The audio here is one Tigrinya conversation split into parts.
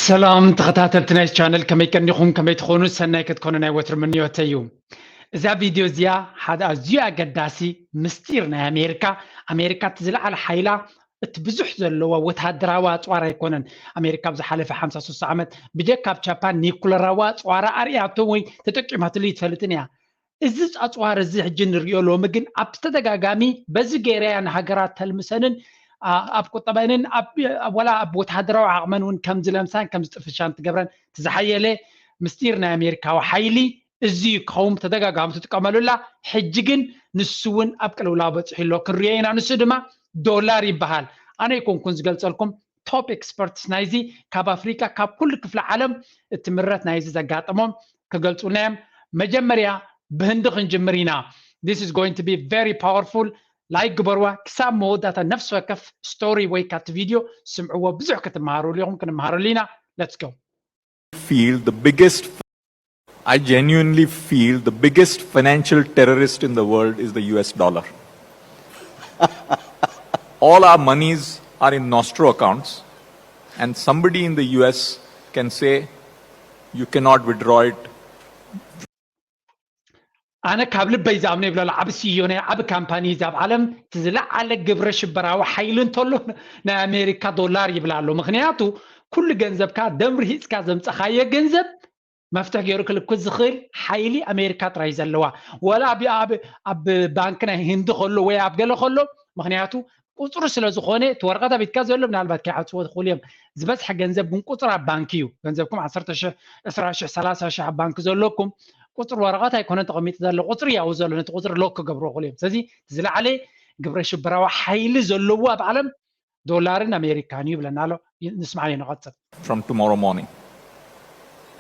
ሰላም ተኸታተልቲ ናይ ቻነል፣ ከመይ ቀኒኹም? ከመይ ትኾኑ? ሰናይ ክትኮኑ ናይ ወትሩ ምንዮተይ እዩ። እዛ ቪድዮ እዚኣ ሓደ ኣዝዩ ኣገዳሲ ምስጢር ናይ ኣሜሪካ፣ ኣሜሪካ እቲ ዝለዓለ ሓይላ እቲ ብዙሕ ዘለዋ ወተሃደራዊ ኣፅዋር ኣይኮነን። ኣሜሪካ ኣብ ዝሓለፈ ሓምሳ ስሳ ዓመት ብጀካ ኣብ ጃፓን ኒኩለራዊ ኣፅዋራ ኣርእያቶ ወይ ተጠቂማትሉ ይትፈልጥን እያ። እዚ ኣፅዋር እዚ ሕጂ ንሪኦ ሎሚ ግን ኣብ ተደጋጋሚ በዚ ገይረያ ንሃገራት ተልምሰንን ኣብ ቁጠበንን ወላ ኣብ ወተሃደራዊ ዓቕመን እውን ከም ዝለምሳን ከም ዝጥፍሻን ትገብረን። እቲ ዝሓየለ ምስጢር ናይ ኣሜሪካዊ ሓይሊ እዚ ክኸውን ተደጋጋሚ ትጥቀመሉላ። ሕጂ ግን ንሱ እውን ኣብ ቅልውላው በፂሑ ኣሎ ክንሪኦ ኢና። ንሱ ድማ ዶላር ይበሃል። ኣነ ኣይኮንኩን ዝገልፀልኩም፣ ቶፕ ኤክስፐርትስ ናይዚ ካብ ኣፍሪካ ካብ ኩሉ ክፍለ ዓለም እቲ ምረት ናይዚ ዘጋጠሞም ክገልፁልና እዮም። መጀመርያ ብህንዲ ክንጅምር ኢና። This is going to be very powerful. ላይክ ግበርዋ ክሳብ መወዳእታ ነፍሲ ወከፍ ስቶሪ ወይ ካብቲ ቪድዮ ስምዕዎ። ብዙሕ ክትመሃሩሉ ኢኹም፣ ክንመሃረሉ ኢና። Let's go. Feel the biggest I genuinely feel the biggest financial terrorist in the world is the U S dollar. All our monies are in nostro accounts, and somebody in the U S can say, you cannot withdraw it. ኣነ ካብ ልበይ ዝኣምኖ ይብላሉ። ዓቢ ሲዮ ናይ ዓቢ ካምፓኒ እዚ ኣብ ዓለም እቲ ዝለዓለ ግብረ ሽበራዊ ሓይሊ እንተሎ ናይ ኣሜሪካ ዶላር ይብላ ኣሎ። ምክንያቱ ኩሉ ገንዘብካ ደም ርሂፅካ ዘምፀኻዮ ገንዘብ መፍትሕ ገይሩ ክልኩ ዝኽእል ሓይሊ ኣሜሪካ ጥራይ ዘለዋ። ወላ ኣብ ባንክ ናይ ህንዲ ከሎ ወይ ኣብ ገለ ከሎ፣ ምክንያቱ ቁፅሩ ስለ ዝኾነ እቲ ወረቐት ኣብ ኢድካ ዘሎ ምናልባት ከይዓፅዎ ትኽእሉ እዮም። ዝበዝሐ ገንዘብ ግን ቁፅር ኣብ ባንክ እዩ። ገንዘብኩም ዓሰርተ ሽሕ፣ ዕስራ ሽሕ፣ ሰላሳ ሽሕ ኣብ ባንክ ዘለኩም ቁፅር ወረቐት ኣይኮነን ተቐሚጡ ዘሎ፣ ቁፅሪ ያው ዘሎ፣ ነቲ ቁፅሪ ሎክ ክገብሮ ይኽእሉ እዮም። ስለዚ ዝለዓለ ግብረ ሽበራዊ ሓይሊ ዘለዎ ኣብ ዓለም ዶላርን ኣሜሪካን እዩ ይብለና ኣሎ። ንስማዓዮ ንቐፅል። From tomorrow morning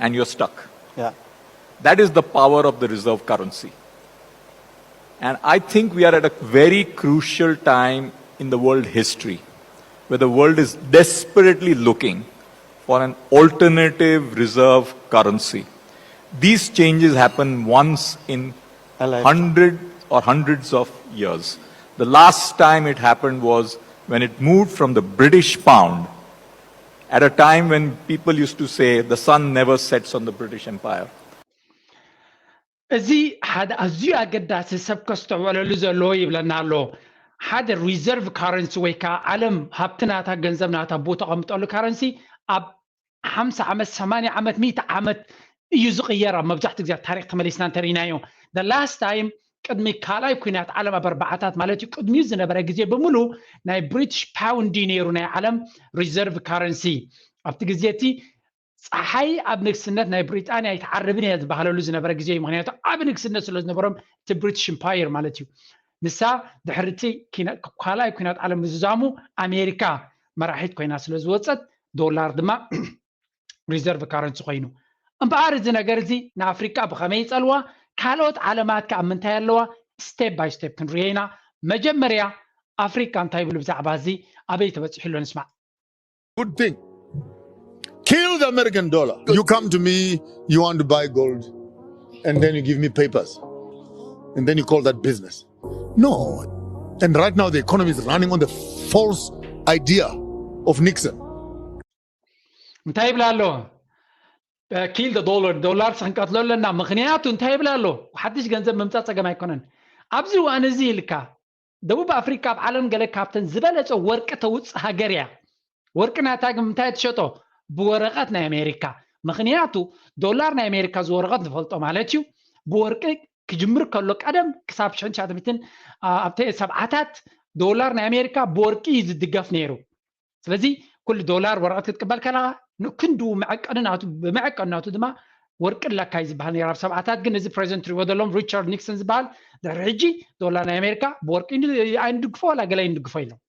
and you're stuck. Yeah. That is the power of the reserve currency. And I think we are at a very crucial time in the world history where the world is desperately looking for an alternative reserve currency. These changes happen once in A lifetime. Hundred or hundreds of years. The last time it happened was when it moved from the British pound at a time when people used to say the sun never sets on the British Empire. እዚ ሓደ ኣዝዩ ኣገዳሲ ሰብ ከስተውዕለሉ ዘለዎ ይብለና ኣሎ። ሓደ ሪዘርቭ ካረንሲ ወይ ከዓ ዓለም ሃብቲ ናታ ገንዘብ ናታ ቦታ ቀምጠሉ ካረንሲ ኣብ ሓምሳ ዓመት፣ ሰማንያ ዓመት፣ ሚእቲ ዓመት እዩ ዝቕየር። ኣብ መብዛሕትኡ ግዜ ኣብ ታሪክ ተመሊስና እንተሪኢናዮ፣ the last time ቅድሚ ካልኣይ ኩናት ዓለም ኣብ ኣርባዓታት ማለት እዩ፣ ቅድሚኡ ዝነበረ ግዜ ብምሉ ናይ ብሪቲሽ ፓውንድ እዩ ነይሩ ናይ ዓለም ሪዘርቭ ካረንሲ። ኣብቲ ግዜ እቲ ፀሓይ ኣብ ንግስነት ናይ ብሪጣንያ ኣይትዓርብን እያ ዝበሃለሉ ዝነበረ ግዜ እዩ። ምክንያቱ ዓቢ ንግስነት ስለ ዝነበሮም እቲ ብሪቲሽ ኢምፓየር ማለት እዩ። ንሳ ድሕሪ እቲ ኪና- ካልኣይ ኩናት ዓለም ምዝዛሙ ኣሜሪካ መራሒት ኮይና ስለ ዝወፀት ዶላር ድማ ሪዘርቭ ካረንሲ ኮይኑ። እምበኣር እዚ ነገር እዚ ንኣፍሪቃ ብኸመይ ይፀልዋ፣ ካልኦት ዓለማት ከ ኣብ ምንታይ ኣለዋ፣ ስቴፕ ባይ ስቴፕ ክንሪኦ ኢና። መጀመርያ ኣፍሪቃ እንታይ ይብሉ ብዛዕባ እዚ፣ ኣበይ ተበፂሑ ኣሎ ንስማዕ። Good thing. Kill the American dollar. You come to me, you want to buy gold, and then you give me papers, and then you call that business. No. And right now, the economy is running on the false idea of Nixon. እንታይ ይብላ ኣሎ? ኪል ዶላር፣ ዶላር ክንቀትሎ ኣለና። ምክንያቱ እንታይ ይብላ ኣሎ? ሓድሽ ገንዘብ ምምፃእ ፀገም ኣይኮነን። ኣብዚ እዋን እዚ ኢልካ ደቡብ ኣፍሪካ ኣብ ዓለም ገለ ካብተን ዝበለፀ ወርቂ ተውፅእ ሃገር እያ። ወርቂ ናታ ግን ምንታይ ትሸጦ? ብወረቐት ናይ ኣሜሪካ። ምክንያቱ ዶላር ናይ ኣሜሪካ ዝወረቐት ንፈልጦ ማለት እዩ። ብወርቂ ክጅምር ከሎ ቀደም ክሳብ ሽሕን ትሽዓተ ሚእትን ኣብ ሰብዓታት ዶላር ናይ ኣሜሪካ ብወርቂ እዩ ዝድገፍ ነይሩ። ስለዚ ኩሉ ዶላር ወረቐት ክትቅበል ከለካ ንክንዱ መዐቀኒ ናቱ ብመዐቀኒ ናቱ ድማ ወርቂ ኣለካ እዩ ዝበሃል ነይሩ ኣብ ሰብዓታት። ግን እዚ ፕሬዚደንት ትሪእዎ ዘለዎም ሪቻርድ ኒክሰን ዝበሃል ድሕሪ ሕጂ ዶላር ናይ ኣሜሪካ ብወርቂ ኣይንድግፎ ዋላ ገለ ኣይንድግፎ ኢሎም።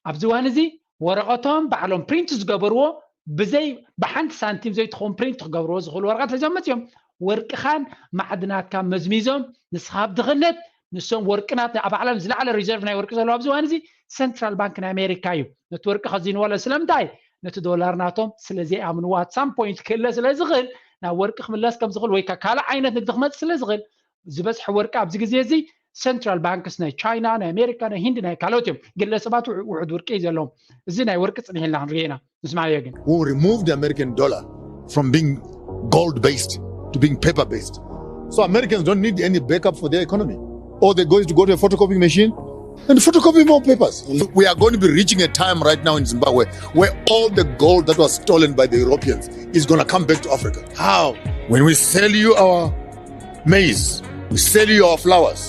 ኣብዚ እዋን እዚ ወረቐቶም ባዕሎም ፕሪንት ዝገበርዎ ብዘይ ብሓንቲ ሳንቲም ዘይትኸውን ፕሪንት ክገብርዎ ዝኽእሉ ወረቐት ሒዞም መፅዮም። ወርቅኻን ማዕድናትካ መዝሚዞም ንስኻ ኣብ ድኽነት ንሶም ወርቅናት ኣብ ዓለም ዝለዓለ ሪዘርቭ ናይ ወርቂ ዘለዎ ኣብዚ እዋን እዚ ሰንትራል ባንክ ናይ ኣሜሪካ እዩ። ነቲ ወርቂ ከዚንዎ ኣሎ። ስለምንታይ? ነቲ ዶላር ናቶም ስለ ዘይኣምንዎ፣ ኣት ሳም ፖይንት ክህለ ስለ ዝኽእል፣ ናብ ወርቂ ክምለስ ከም ዝኽእል ወይ ካልእ ዓይነት ንግዲ ክመፅእ ስለ ዝኽእል ዝበዝሐ ወርቂ ኣብዚ ግዜ እዚ central banks ናይ ቻይና፣ ናይ ኣሜሪካ፣ ናይ ሂንድ፣ ናይ ካልኦት እዮም። ግለሰባት ውሑድ ውርቂ እዩ ዘለዎም። እዚ ናይ ወርቂ ጽኒሕልና ክንሪኦ ኢና። ንስማዮ ግን who removed the American dollar from being gold based to being paper based. So Americans don't need any backup for their economy. All they go is to go to a photocopy machine and photocopy more papers. We are going to be reaching a time right now in Zimbabwe where all the gold that was stolen by the Europeans is going to come back to Africa. How? When we sell you our maize, we sell you our flowers,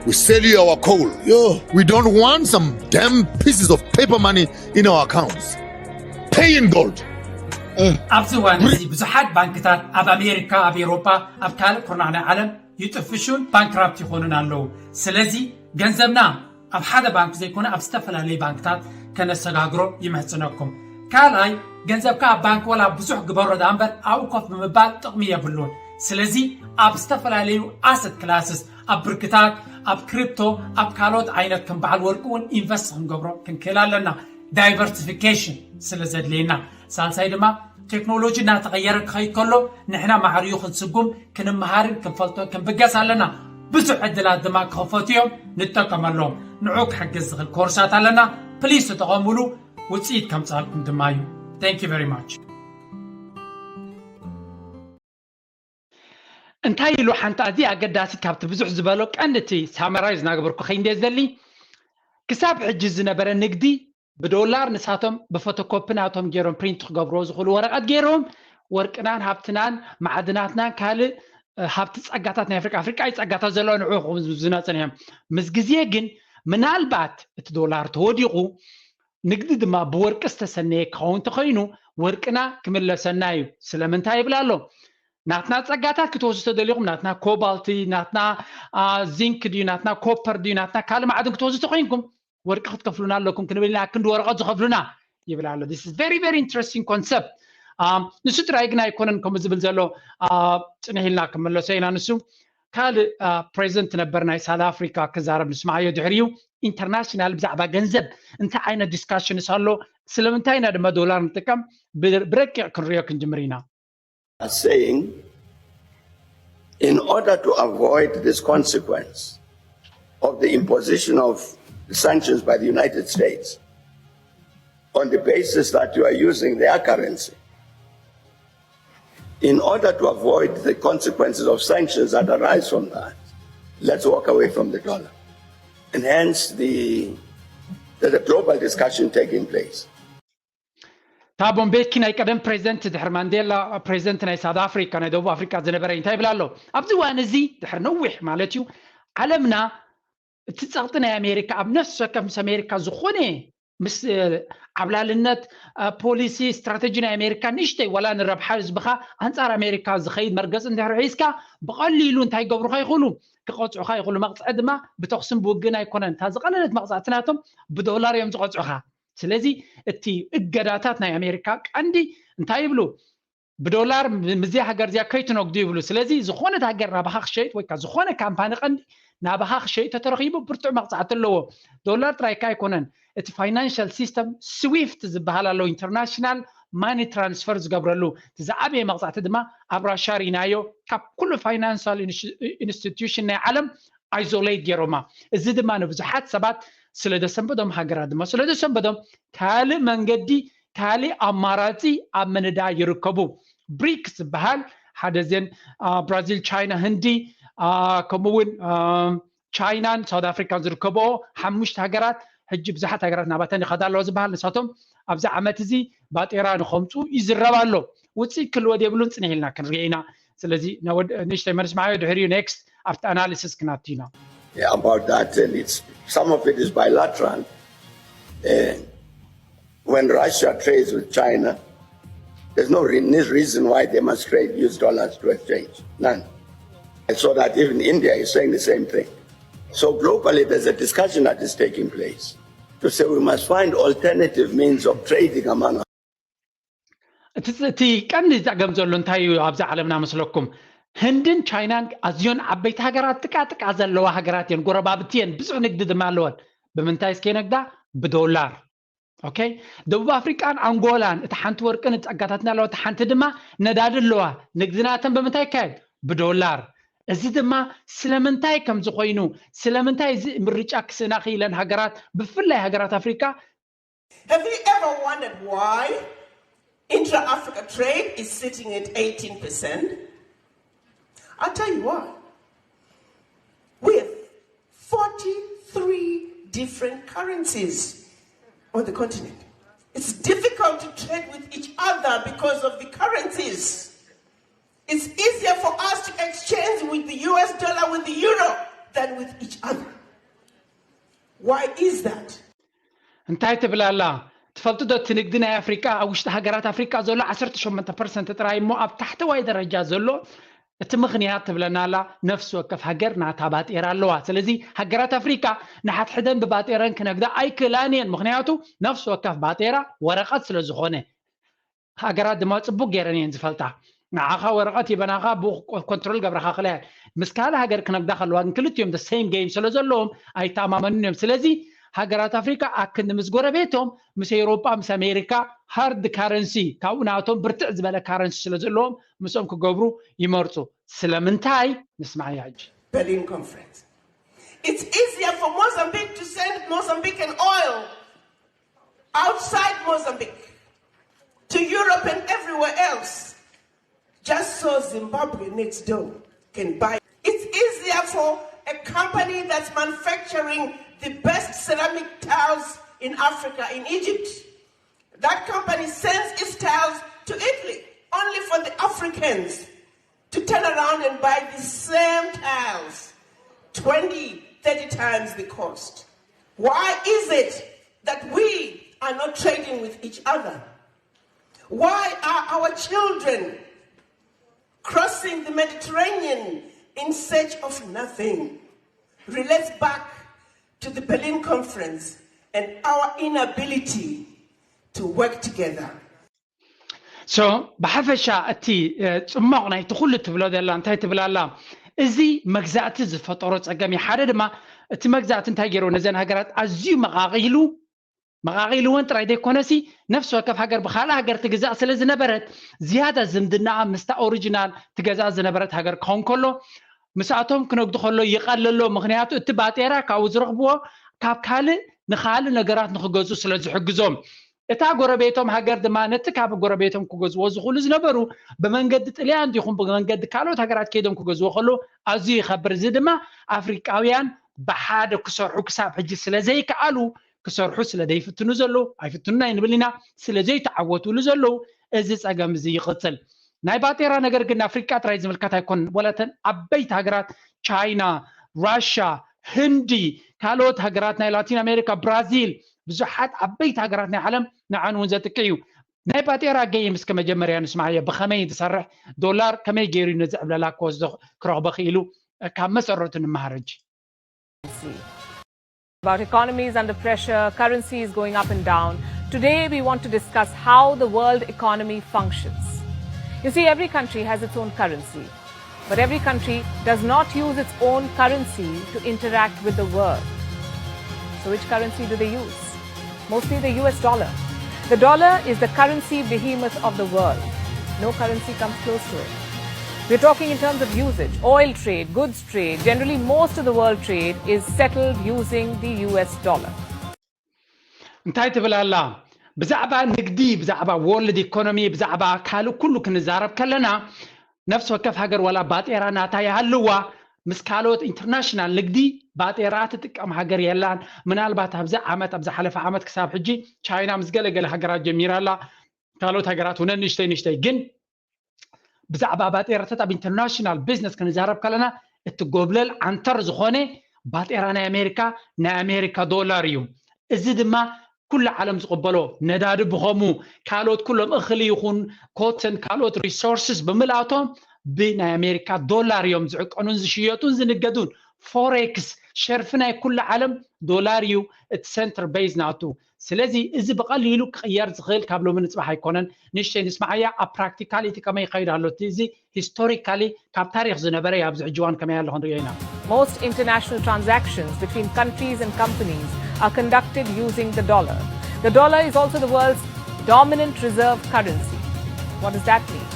we sell you our coal. Yo. We don't want some damn pieces of paper money in our accounts. Pay in gold. ኣብዚ እዋን እዚ ብዙሓት ባንክታት ኣብ ኣሜሪካ፣ ኣብ ኤውሮጳ፣ ኣብ ካልእ ኩርናዕ ናይ ዓለም ይጥፍሹን ባንክራፕት ይኾኑን ኣለዉ። ስለዚ ገንዘብና ኣብ ሓደ ባንክ ዘይኮነ ኣብ ዝተፈላለዩ ባንክታት ከነሰጋግሮ ይምህጽነኩም። ካልኣይ፣ ገንዘብካ ኣብ ባንክ ወላ ብዙሕ ግበሮ ደኣ እምበር ኣብኡ ኮፍ ብምባል ጥቕሚ የብሉን። ስለዚ ኣብ ዝተፈላለዩ ኣሰት ክላስስ፣ ኣብ ብርክታት፣ ኣብ ክሪፕቶ፣ ኣብ ካልኦት ዓይነት ከም በዓል ወርቂ እውን ኢንቨስት ክንገብሮ ክንክእል ኣለና። ዳይቨርሲፊኬሽን ስለ ዘድልየና። ሳልሳይ ድማ ቴክኖሎጂ እናተቐየረ ክኸይድ ከሎ ንሕና ማዕሪኡ ክንስጉም ክንመሃርን ክንፈልጦን ክንብገስ ኣለና። ብዙሕ ዕድላት ድማ ክኸፈቱ እዮም፣ ንጠቀመሎም። ንዑ ክሕግዝ ዝኽእል ኮርሳት ኣለና። ፕሊስ ተጠቐሙሉ፣ ውፅኢት ከምፅኣልኩም ድማ እዩ። Thank you very much። እንታይ ኢሉ ሓንቲ ኣዝያ ኣገዳሲት ካብቲ ብዙሕ ዝበሎ ቀንዲ እቲ ሳመራይዝ እናገበርኩ ከይንደ ዝደሊ ክሳብ ሕጂ ዝነበረ ንግዲ ብዶላር ንሳቶም ብፎቶኮፒ ናቶም ገይሮም ፕሪንት ክገብርዎ ዝኽእሉ ወረቐት ገይሮም ወርቅናን ሃብትናን ማዕድናትናን ካልእ ሃብቲ ጸጋታት ናይ ኣፍሪቃ ኣፍሪቃ ጸጋታት ዘለዋ ንዑ ዝነጽን እዮም። ምስ ግዜ ግን ምናልባት እቲ ዶላር ተወዲቑ ንግዲ ድማ ብወርቂ ዝተሰነየ ክኸውን ተኸይኑ ወርቅና ክምለሰና እዩ። ስለምንታይ ይብል ኣሎ? ናትና ጸጋታት ክትወስዱ ተደሊኹም ናትና ኮባልቲ ናትና ዚንክ ድዩ ናትና ኮፐር ድዩ ናትና ካልእ ማዕድን ክትወስዱ ተኮይንኩም ወርቂ ክትከፍሉና ኣለኩም ክንብል ኢና ክንዲ ወረቐት ዝኸፍሉና ይብል ኣሎ። This is very very interesting concept። ንሱ ጥራይ ግን ኣይኮነን ከምኡ ዝብል ዘሎ ጽንሕ ኢልና ክመለሶ ኢና። ንሱ ካልእ ፕሬዚደንት ነበር ናይ ሳውት ኣፍሪካ ክዛረብ ንስማዓዮ ድሕሪኡ ኢንተርናሽናል ብዛዕባ ገንዘብ እንታይ ዓይነት ዲስካሽንስ ኣሎ ስለምንታይ ኢና ድማ ዶላር ንጥቀም ብረቂቕ ክንሪኦ ክንጅምር ኢና። Saying, in order to avoid this consequence of the imposition of sanctions by the United States on the basis that you are using their currency, in order to avoid the consequences of sanctions that arise from that, let's walk away from the dollar. And hence the, the, the global discussion taking place. ታቦ ምቤኪ ናይ ቀደም ፕሬዚደንት ድሕሪ ማንዴላ ፕሬዚደንት ናይ ሳውት ኣፍሪካ ናይ ደቡብ ኣፍሪካ ዝነበረ እንታይ ይብል ኣሎ? ኣብዚ እዋን እዚ ድሕሪ ነዊሕ ማለት እዩ ዓለምና እቲ ፀቕጢ ናይ ኣሜሪካ ኣብ ነፍሲ ወከፍ ምስ ኣሜሪካ ዝኾነ ምስ ዓብላልነት ፖሊሲ ስትራተጂ ናይ ኣሜሪካ ንእሽተይ ዋላ ንረብሓ ህዝብኻ ኣንፃር ኣሜሪካ ዝኸይድ መርገፂ እንድሕር ሒዝካ ብቐሊሉ እንታይ ገብሩኻ ይኽእሉ ክቐፅዑኻ ይኽእሉ። መቕፅዒ ድማ ብተኹስን ብውግእን ኣይኮነን። እታ ዝቐለለት መቕፃዕቲ ናቶም ብዶላር እዮም ዝቐፅዑኻ። ስለዚ እቲ እገዳታት ናይ ኣሜሪካ ቀንዲ እንታይ ይብሉ? ብዶላር ምዚያ ሃገር እዚኣ ከይትነግዱ ይብሉ። ስለዚ ዝኾነት ሃገር ናባኻ ክሸይጥ ወይ ከዓ ዝኾነ ካምፓኒ ቀንዲ ናባኻ ክሸይጥ ተተረኺቡ ብርቱዕ መቕፃዕቲ ኣለዎ። ዶላር ጥራይ ከዓ ኣይኮነን፣ እቲ ፋይናንሻል ሲስተም ስዊፍት ዝበሃል ኣሎ፣ ኢንተርናሽናል ማኒ ትራንስፈር ዝገብረሉ። እቲ ዝዓበየ መቕፃዕቲ ድማ ኣብ ራሻ ርኢናዮ፣ ካብ ኩሉ ፋይናንሻል ኢንስቲትዩሽን ናይ ዓለም ኣይዞሌት ገይሮማ። እዚ ድማ ንብዙሓት ሰባት ስለ ዘሰንበዶም፣ ሃገራት ድማ ስለ ዘሰንበዶም ካልእ መንገዲ ካልእ ኣማራፂ ኣብ ምንዳይ ይርከቡ። ብሪክስ ዝበሃል ሓደ ዜን ብራዚል፣ ቻይና፣ ህንዲ ከምኡ እውን ቻይናን ሳውት ኣፍሪካን ዝርከብኦ ሓሙሽተ ሃገራት ሕጂ ብዙሓት ሃገራት ናባተን ይኸዳ ኣለዋ ዝበሃል። ንሳቶም ኣብዚ ዓመት እዚ ባጤራ ንኸምፁ ይዝረብ ኣሎ። ውፅኢት ክልወ የብሉን፣ ፅንሕ ኢልና ክንሪኦ ኢና። ስለዚ ንእሽተይ መልስ መዓዮ ድሕሪኡ ኔክስት ኣብቲ ኣናሊሲስ ክናቱ ኢና። About that, and it's some of it is bilateral. Uh, when Russia trades with China, there's no re- reason why they must trade use dollars to exchange. None. I saw that even India is saying the same thing. So globally, there's a discussion that is taking place to say we must find alternative means of trading among us. እቲ ቀንዲ ጸገም ዘሎ እንታይ እዩ? ኣብዚ ዓለምና መስለኩም ህንድን ቻይናን ኣዝዮን ዓበይቲ ሃገራት፣ ጥቃጥቃ ዘለዋ ሃገራት እየን፣ ጎረባብቲ እየን፣ ብዙሕ ንግዲ ድማ ኣለወን። ብምንታይ እስከ ነግዳ? ብዶላር። ኦኬ፣ ደቡብ ኣፍሪቃን ኣንጎላን እቲ ሓንቲ ወርቅን ጸጋታትና ኣለዋ፣ እቲ ሓንቲ ድማ ነዳዲ ኣለዋ። ንግድናተን ብምንታይ ይካየድ? ብዶላር። እዚ ድማ ስለምንታይ ከም ዝኾይኑ፣ ስለምንታይ እዚ ምርጫ ክስእና ክኢለን ሃገራት፣ ብፍላይ ሃገራት ኣፍሪቃ። Have you ever wondered why intra-Africa trade is sitting at eighteen percent? I'll tell you why. We have forty-three different currencies on the continent. It's difficult to trade with each other because of the currencies. It's easier for us to exchange with the U S dollar, with the euro, than with each other. Why is that? እንታይ ትብል ኣላ? ትፈልጡ ዶ? እቲ ንግዲ ናይ ኣፍሪቃ ኣብ ውሽጢ ሃገራት ኣፍሪቃ ዘሎ ዓሰርተ ሸሞንተ ፐርሰንት ጥራይ እሞ ኣብ ታሕተዋይ ደረጃ ዘሎ እቲ ምኽንያት ትብለና ኣላ፣ ነፍሲ ወከፍ ሃገር ናታ ባጤራ ኣለዋ። ስለዚ ሃገራት ኣፍሪቃ ንሓድሕደን ብባጤረን ክነግዳ ኣይክእላን እየን። ምኽንያቱ ነፍሲ ወከፍ ባጤራ ወረቐት ስለ ዝኾነ። ሃገራት ድማ ጽቡቅ ገይረን እየን ዝፈልጣ። ንዓኻ ወረቐት ይበናኻ ብኡ ኮንትሮል ገብረኻ ክለያን ምስ ካልእ ሃገር ክነግዳ ከለዋ ግን ክልቲኦም the same game ስለ ዘለዎም ኣይተኣማመኑን እዮም። ስለዚ ሃገራት ኣፍሪካ ኣክንዲ ምስ ጎረቤቶም ምስ ኤውሮጳ ምስ ኣሜሪካ ሃርድ ካረንሲ ካብኡ ናቶም ብርትዕ ዝበለ ካረንሲ ስለ ዘለዎም ምስኦም ክገብሩ ይመርፁ። ስለምንታይ ንስማዕ ሕጂ። Berlin Conference. It's easier for Mozambique to send Mozambican oil outside Mozambique to Europe and everywhere else, just so Zimbabwe next door can buy. It's easier for a company that's manufacturing the best ceramic tiles in Africa, in Egypt. That company sends its tiles to Italy only for the Africans to turn around and buy the same tiles twenty, thirty times the cost. Why is it that we are not trading with each other? Why are our children crossing the Mediterranean in search of nothing? Relates back to the Berlin Conference and our inability to work together. So ብሓፈሻ እቲ ጽሞቕ ናይቲ ኩሉ ትብሎ ዘላ እንታይ ትብል ኣላ? እዚ መግዛእቲ ዝፈጠሮ ጸገም እዩ። ሓደ ድማ እቲ መግዛእቲ እንታይ ገይርዎ ነዘን ሃገራት ኣዝዩ መቓቒሉ መቓቒልወን ጥራይ ዘይኮነሲ ነፍሲ ወከፍ ሃገር ብካልእ ሃገር ትግዛእ ስለ ዝነበረት ዝያዳ ዝምድናኣ ምስታ ኦሪጂናል ትገዝኣ ዝነበረት ሃገር ክኸውን ከሎ ምስኣቶም ክነግዱ ከሎ ይቐለሎ። ምክንያቱ እቲ ባጤራ ካብኡ ዝረኽብዎ ካብ ካልእ ንካልእ ነገራት ንክገዝኡ ስለ ዝሕግዞም እታ ጎረቤቶም ሃገር ድማ ነቲ ካብ ጎረቤቶም ክገዝዎ ዝኽእሉ ዝነበሩ ብመንገዲ ጥልያን ይኹን ብመንገዲ ካልኦት ሃገራት ከይዶም ክገዝዎ ከለዉ ኣዝዩ ይኸብር። እዚ ድማ ኣፍሪቃውያን ብሓደ ክሰርሑ ክሳብ ሕጂ ስለ ዘይከኣሉ ክሰርሑ ስለ ዘይፍትኑ ዘለዉ ኣይፍትኑን ኣይንብል ኢና ስለ ዘይተዓወትሉ ዘለዉ እዚ ጸገም እዚ ይቕጽል። ናይ ባጤራ ነገር ግን ኣፍሪቃ ጥራይ ዝምልከት ኣይኮነን። ወላተን ዓበይቲ ሃገራት ቻይና፣ ራሻ፣ ህንዲ፣ ካልኦት ሃገራት ናይ ላቲን ኣሜሪካ፣ ብራዚል ብዙሓት ዓበይቲ ሃገራት ናይ ዓለም ንዐን እውን ዘጥቅዕ እዩ። ናይ ባጤራ ገይም እስከ መጀመርያ ንስማዕዮ ብኸመይ ዝሰርሕ ዶላር ከመይ ገይሩ ነዚ ዕብለላ ክወስዶ ክረኽቦ ክኢሉ ካብ መሰረቱ ንመሃር ሕጂ። About economies under pressure, currencies going up and down. Today we want to discuss how the world economy functions. You see, every country has its own currency, but every country does not use its own currency to interact with the world. So which currency do they use? Mostly the U S dollar. The dollar is the currency behemoth of the world. No currency comes close to it. We're talking in terms of usage. Oil trade, goods trade, generally most of the world trade is settled using the U S dollar. እንታይ ትብል ኣላ? ብዛዕባ ንግዲ፣ ብዛዕባ ወርልድ ኢኮኖሚ፣ ብዛዕባ ካልእ ኩሉ ክንዛረብ ከለና ነፍሲ ወከፍ ሃገር ዋላ ባጤራ ናታ ይሃልዋ ምስ ካልኦት ኢንተርናሽናል ንግዲ ባጤራ ትጥቀም ሃገር የላን። ምናልባት ኣብዚ ዓመት ኣብ ዝሓለፈ ዓመት ክሳብ ሕጂ ቻይና ምስ ገለገለ ሃገራት ጀሚራ ኣላ። ካልኦት ሃገራት እውን ንእሽተይ ንእሽተይ ግን ብዛዕባ ባጤራታት ኣብ ኢንተርናሽናል ቢዝነስ ክንዛረብ ከለና እቲ ጎብለል ዓንተር ዝኾነ ባጤራ ናይ ኣሜሪካ ናይ ኣሜሪካ ዶላር እዩ። እዚ ድማ ኩሉ ዓለም ዝቕበሎ ነዳዲ ብኸሙ ካልኦት ኩሎም እኽሊ ይኹን ኮተን ካልኦት ሪሶርስስ ብምልኣቶም ብናይ ኣሜሪካ ዶላር እዮም ዝዕቀኑን ዝሽየጡን ዝንገዱን። ፎሬክስ ሸርፊ ናይ ኩሉ ዓለም ዶላር እዩ እቲ ሰንተር ቤዝ ናቱ። ስለዚ እዚ ብቐሊሉ ክቕየር ዝኽእል ካብ ሎሚ ንፅባሕ ኣይኮነን። ንእሽተይ ንስማዓያ ኣብ ፕራክቲካሊ እቲ ከመይ ይኸይድ ኣሎ እቲ እዚ ሂስቶሪካሊ ካብ ታሪክ ዝነበረ እዩ ኣብዚ ሕጂ እዋን ከመይ ኣሎ ክንሪኦ ኢና። Most international transactions between countries and companies are conducted using the dollar. The dollar is also the world's dominant reserve currency. What does that mean?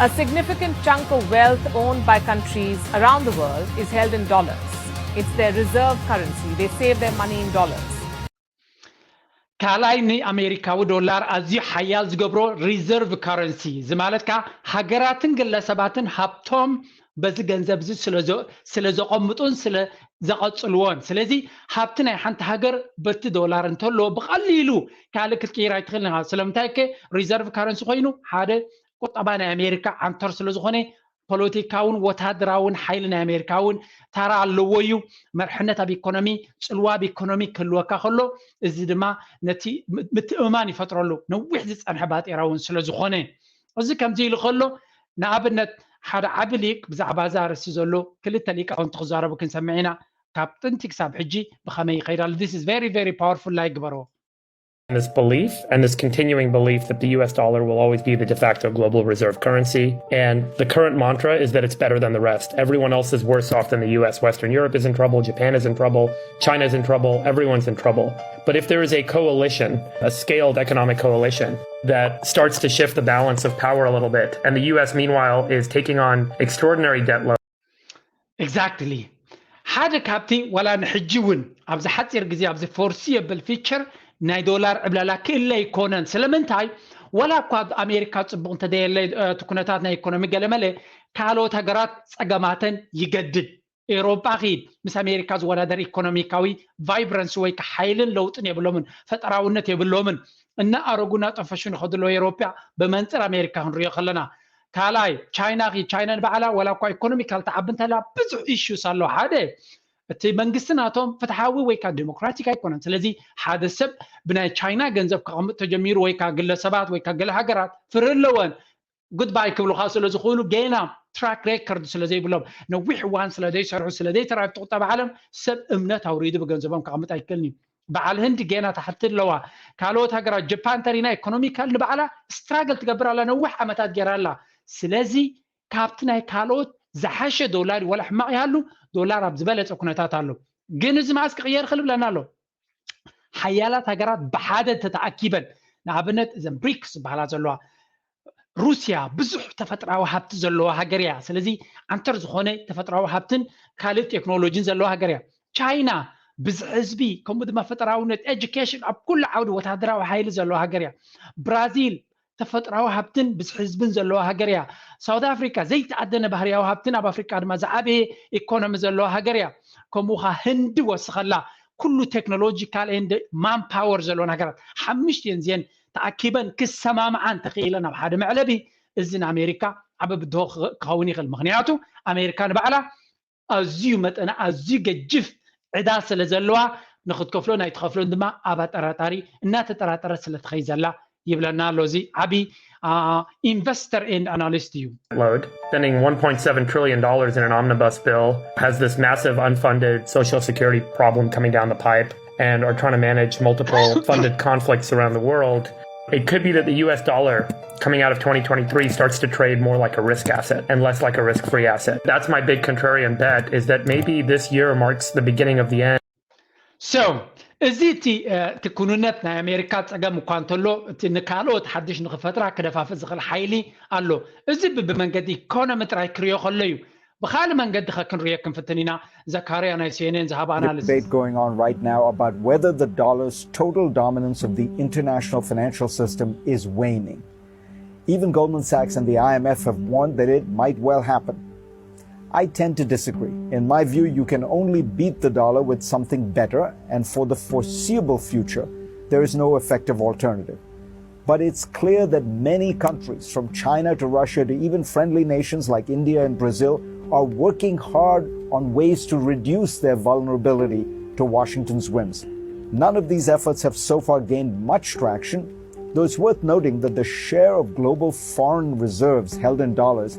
A significant chunk of wealth owned by countries around the world is held in dollars. It's their reserve currency. They save their money in dollars. ካልኣይ ንኣሜሪካዊ ዶላር ኣዝዩ ሓያል ዝገብሮ ሪዘርቭ ካረንሲ እዚ ማለት ከዓ ሃገራትን ግለሰባትን ሃብቶም በዚ ገንዘብ እዚ ስለ ዘቐምጡን ስለ ዘቐፅልዎን። ስለዚ ሃብቲ ናይ ሓንቲ ሃገር በቲ ዶላር እንተሎ ብቐሊሉ ካልእ ክትቅይር ኣይትኽእልን ኢኻ። ስለምንታይ ከ? ሪዘርቭ ካረንሲ ኮይኑ ሓደ ቁጠባ ናይ ኣሜሪካ ዓንተር ስለ ዝኾነ ፖለቲካውን ወታደራውን ሓይሊ ናይ ኣሜሪካ እውን ታራ ኣለዎ እዩ። መርሕነት ኣብ ኢኮኖሚ፣ ፅልዋ ኣብ ኢኮኖሚ ክህልወካ ከሎ እዚ ድማ ነቲ ምትእምማን ይፈጥረሉ። ነዊሕ ዝፀንሐ ባጤራ እውን ስለ ዝኾነ እዚ ከምዚ ኢሉ ከሎ ንኣብነት ሓደ ዓቢ ሊቅ ብዛዕባ እዚ ኣርእስቲ ዘሎ ክልተ ሊቃውንቲ ክዛረቡ ክንሰምዕ ኢና። ካብ ጥንቲ ክሳብ ሕጂ ብኸመይ ይኸይድ ኣሎ? This is very very powerful like ግበርዎ። This belief and this continuing belief that the U S dollar will always be the de facto global reserve currency. And the current mantra is that it's better than the rest. Everyone else is worse off than the U S. Western Europe is in trouble, Japan is in trouble, China is in trouble, everyone's in trouble. But if there is a coalition, a scaled economic coalition, that starts to shift the balance of power a little bit, and the U S, meanwhile, is taking on extraordinary debt load. Exactly. ሓደ ካብቲ ዋላ ንሕጂ እውን ኣብዚ ሓፂር ግዜ ኣብዚ foreseeable future ናይ ዶላር ዕብለላ ክእለ ኣይኮነን። ስለምንታይ? ዋላ እኳ ኣብ ኣሜሪካ ፅቡቕ እንተደየለ እቲ ኩነታት ናይ ኢኮኖሚ ገለመለ ካልኦት ሃገራት ፀገማተን ይገድድ። ኤሮጳ ኺድ ምስ ኣሜሪካ ዝወዳደር ኢኮኖሚካዊ ቫይብረንስ ወይ ሓይልን ለውጥን የብሎምን፣ ፈጠራውነት የብሎምን። እናኣረጉ እናጠፈሹ ንኸድሎ ኤሮጳ ብመንፅር ኣሜሪካ ክንሪኦ ከለና ካልኣይ ቻይና ኪ ቻይና ንባዕላ ዋላ እኳ ኢኮኖሚካል ትዓቢ እንተላ ብዙሕ ኢሹስ ኣሎ። ሓደ እቲ መንግስቲ ናቶም ፍትሓዊ ወይ ከዓ ዲሞክራቲክ ኣይኮነን። ስለዚ ሓደ ሰብ ብናይ ቻይና ገንዘብ ከቐምጥ ተጀሚሩ ወይ ከዓ ግለሰባት ወይ ከዓ ገለ ሃገራት ፍርህለወን ጉድባይ ክብሉካ ስለ ዝኽእሉ ገና ትራክ ሬከርድ ስለ ዘይብሎም ነዊሕ እዋን ስለ ዘይሰርሑ ስለ ዘይተራብቲ ቁጠባ ዓለም ሰብ እምነት ኣውሪዱ ብገንዘቦም ከቐምጥ ኣይክእልን እዩ። በዓል ህንዲ ጌና ታሕቲ ኣለዋ። ካልኦት ሃገራት ጀፓን ተሪና ኢኮኖሚካል ንባዕላ ስትራግል ትገብር ኣላ፣ ነዊሕ ዓመታት ገይራ ኣላ። ስለዚ ካብቲ ናይ ካልኦት ዝሓሸ ዶላር ወላ ሕማቕ ይሃሉ ዶላር ኣብ ዝበለፀ ኩነታት ኣሎ። ግን እዚ መዓስ ክቕየር ክልብለና ኣሎ። ሓያላት ሃገራት ብሓደ ተተኣኪበን ንኣብነት እዘን ብሪክስ ዝበሃላ ዘለዋ ሩስያ ብዙሕ ተፈጥራዊ ሃብቲ ዘለዋ ሃገር እያ። ስለዚ ዓንተር ዝኾነ ተፈጥራዊ ሃብትን ካልእ ቴክኖሎጂን ዘለዋ ሃገር እያ። ቻይና ብዝሒ ህዝቢ ከምኡ ድማ ፈጠራውነት ኤጁኬሽን ኣብ ኩሉ ዓውዲ ወታደራዊ ሓይሊ ዘለዋ ሃገር እያ። ብራዚል ተፈጥራዊ ሃብትን ብዝሒ ህዝብን ዘለዋ ሃገር እያ። ሳውት ኣፍሪካ ዘይተኣደነ ባህርያዊ ሃብትን ኣብ ኣፍሪካ ድማ ዝዓበየ ኢኮኖሚ ዘለዋ ሃገር እያ። ከምኡ ኸ ህንዲ ወስኸላ ኩሉ ቴክኖሎጂካል ኤንድ ማን ፓወር ዘለወን ሃገራት ሓምሽቲኤን እዚአን ተኣኪበን ክሰማምዓ እንተኽኢለን ኣብ ሓደ መዕለቢ እዚ ንኣሜሪካ ዓቢ ብድሆ ክኸውን ይኽእል። ምክንያቱ ኣሜሪካ ንባዕላ ኣዝዩ መጠና ኣዝዩ ገጅፍ ዕዳ ስለ ዘለዋ ንክትከፍሎ ናይ ትኸፍሎን ድማ ኣብ ኣጠራጣሪ እናተጠራጠረት ስለ ትኸይ ዘላ ይብለና ኣሎ። እዚ ዓቢ ኢንቨስተር ኤንድ ኣናሊስት እዩ። Load. Spending one point seven trillion dollars in an omnibus bill has this massive unfunded social security problem coming down the pipe and are trying to manage multiple funded conflicts around the world. It could be that the U S dollar coming out of twenty twenty-three starts to trade more like a risk asset and less like a risk-free asset. That's my big contrarian bet, is that maybe this year marks the beginning of the end. So እዚ እቲ እቲ ኩንነት ናይ ኣሜሪካ ፀገም እኳ እንተሎ እቲ ንካልኦት ሓድሽ ንክፈጥራ ክደፋፍእ ዝኽእል ሓይሊ ኣሎ። እዚ ብመንገዲ ኢኮኖሚ ጥራይ ክሪኦ ከሎ እዩ። ብካልእ መንገዲ ከ ክንሪኦ ክንፍትን ኢና። ዘካርያ ናይ ሲኤንኤን ዝሃባ ኣናሊሲስ Debate going on right now about whether the dollar's total dominance of the international financial system is waning. Even Goldman Sachs and the I M F have warned that it might well happen. I tend to disagree. In my view, you can only beat the dollar with something better, and for the foreseeable future, there is no effective alternative. But it's clear that many countries, from China to Russia to even friendly nations like India and Brazil, are working hard on ways to reduce their vulnerability to Washington's whims. None of these efforts have so far gained much traction, though it's worth noting that the share of global foreign reserves held in dollars